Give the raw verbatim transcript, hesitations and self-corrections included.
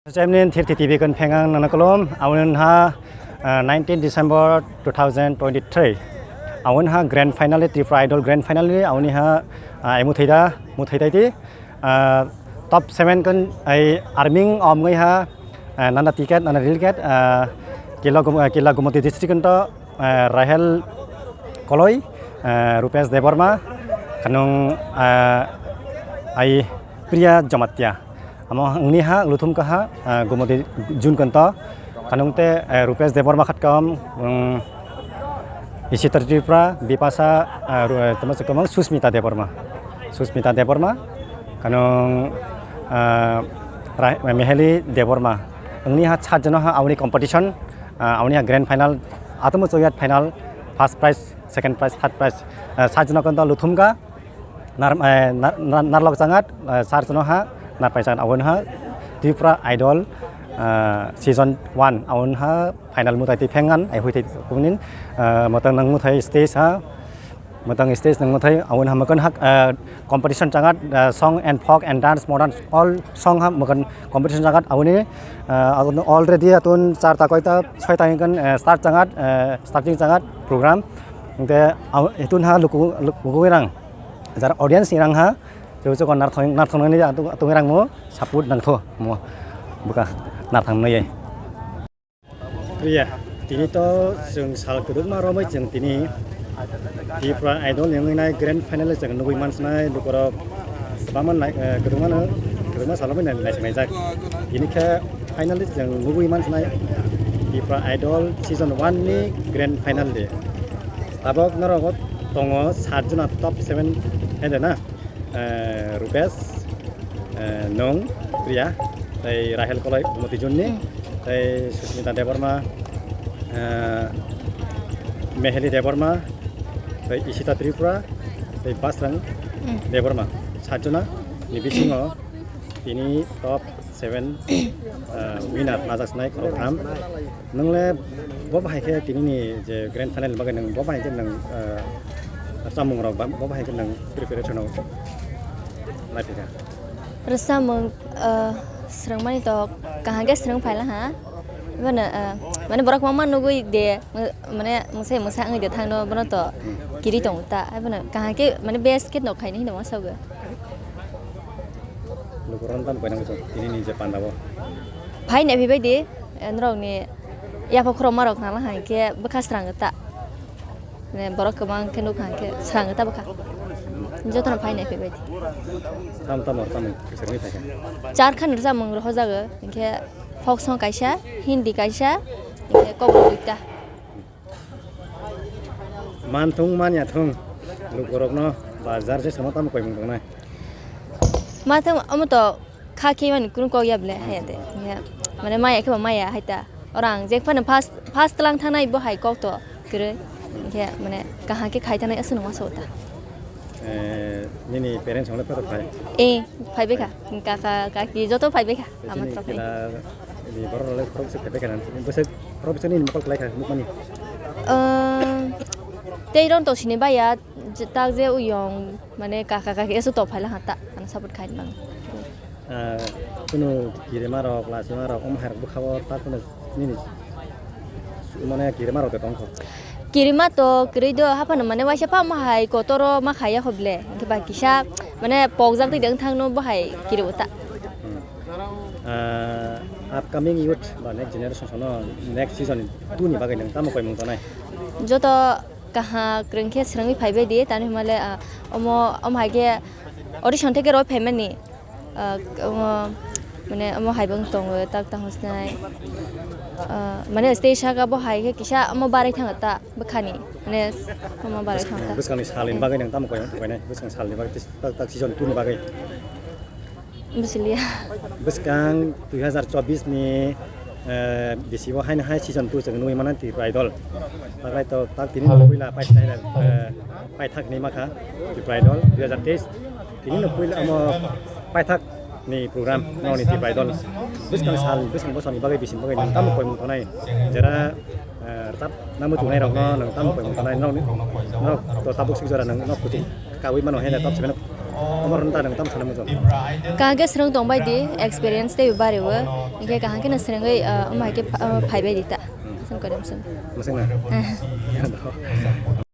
Chemnin thir thiti bikon phengang nana kolom, awin ha, ah, nineteen December two thousand twenty-three. Awin ha grand finale, Tripura Idol grand finale, awin ha, ah, emu thaida, mu thaida ti, ah, top seven kon ai arming om ngai ha, ah, nana ticket, nana rail gate, ah, Kila Gum-, ah, Kila Gumoti district kon to, ah, Rahel Koloi, ah, Rupesh Debbarma, kanung, ah, ai Priya Jamatia. Amo wngni ha, luthum kaha, ah, Gumoti Jun Kanto, kanung te, eh, Rupesh Debbarma khat kam, um, Ishita Tripura, Bipasa, ah, ru-, eh, tama se kamang Susmita Debbarma. Susmita Debbarma, kanung, ah, Ra-, Meheli Debbarma. Wngni ha, sat jona ha, awni competition, ah, awni ha grand final, atomo choyat final, first prize, second prize, third prize, ah, sat jona kanto luthum ka, Nar-, eh, nar-, nar-, narlok changat, eh, sar chano ha, narpai changat, awon ha, Tripura Idol, eh, season one, awon ha, final mutai tei phengan, ai hui tei kunin, eh, matang nang mutai stage ha, matang stage nang mutai, awon ha makan hak, eh, competition changat, eh, song and folk and dance, modern, all song ha makan competition changat, awoni, eh, awon already atun charta koita, soita hinkan, eh, start changat, eh, starting changat program, hingke aw-, itun ha luku, luku rang. Jara audience ni rang ha, tei chukon narthok, narthok nani tong, tong rang mo, support nang tho mo, buka narthok nai. Priya, tini to chwng sal kwdwkma romwi chwng tini Tripura Idol ni wngwi nai grand final chwng nugwi mansnai lukurok kwbangma nai, eh, kwdwkma no, kwdwkma salo nai, naisingnai jak. Tini khe finally chwng nugwi mansnai Tripura Idol season one ni grand final de. Tabok norok tongo sat jona top seven hede na, eh, Rupesh, eh, nwng, Priya, tei Rahel Koloi, Motijunni, tei Susmita Debbarma, eh, Meheli Debbarma, tei Ishita Tripura, tei Basrang Debbarma. Sat jona ni bisingo tini top seven, ah, winner najak sinai khoroktham. Nwngle bo bahai khe tini ni je grand final ni bagwi nwng bo bahai khe nwng, ah, chamung rok ba bo bahai khe nwng preparation rok lai phi kha? Rwchapmung, ah, swrwngmani to kaham khe swrwng phaila ha. Bono, ah, mane borok kwbangma nugwi de, mane mwsai mwsa wngwi de thangno bono to kiri tongo ta. Bono kaham khe mane best khe nok khaini hinwi masa go. Lukurok no tamo koinang bwswk tini ni je panda o. Phai nai phai bai di, eh, norok ni yapha khorokma rok nang hai khe bwkha srang ta. Ne borok kwbang khe nuk hai khe srang ta bwkha. Joto no phai nai phai bai di. Tam tam tam kisar ni thai. Char khan rwchapmung rok hojago, hinkhe folk song kaisa, Hindi kaisa, hinkhe kokborok duita. Manthung manya thung lukurokno bazar se sama tamo koimung tongnai. Mathung omo to kha khe mani kunu kok ya ble haya de. Ya, mane maya khe ba maya hai ta. Ora ang jek phano first, first tlang thangnai bo hai kok to kwrwi. Hinkhe mane kaham khe khai thangnai aswk nangma sa ta. Eh, nini parents hwnle phai rok phai? Eh, phai bai kha. Kaka, kaki joto phai bai kha. Ama chini trophy. Kila ni borok rok le khorok se phai bai kha na. Bwswk khorok bwswk nini mokol kwlai kha nukmani? Ehm, tei ron to sini bai ya, je-, tak je uyong, mane kaka, kaki eso to phai la ha ta, ano support khai bang. Ah, kunu kirima rok, lasima rok, omo hai rok bwkha o ta kunu nini mane kirima rok de tong kho? Kirima to kwrwi do, haphano mane waisa pha ma hai kotoro ma khaiya kho ble. Hinkhe ba kisa mane pokjak twi de wng thang no bo hai kiri o ta. Hmm. Ah, upcoming youth ba next generation sono next season two ni bagwi nang tamo koimung tonai? Joto kaha kwrwng khe swrwngwi phai bai di, tani hwnba le, ah, omo, omo hai khe audition theke roi phaimani. Ah, omo, mane, omo hai bang tongo, tak tang hosnai. Ah, mane, stage saka bo hai khe kisa omo barai thango ta, bwkhani. Mane, omo barai thango ta. Bwskangni salni bagwi nang tamo koinai, koinai? Bwskang salni bagwi, tak, tak season two ni bagwi. Bwsiliya. Bwskang dui hazar chobbish ni, eh, bisi bo haino hai season two chwng nugwi mano Tripura Idol. Taklai to, tak tini puila paithak, eh, paithak hinwi makha Tripura Idol dui hazar teis. Tini no puila omo paithak ni program no ni Tripura Idol. Bwskang sal, bwskang bosor ni bagwi, bising bagwi nang tamo koimung tonai. Jera, eh, rwchap nangma chungnai rok no nang tamo koimung tonai. Nok, nok to tabuk sik jora nang nok kuchuk kawi mano hene top seven. Omo rwng ta nang tam sana mujung. Kaham khe swrwng tong bai di, experience tei bari o. Hingkhe kaham khe no swrwngwi, ah, omo hai khe pha-, ah, phai bai di ta. Hmm. Swn kore mswn. Masing na? Eh.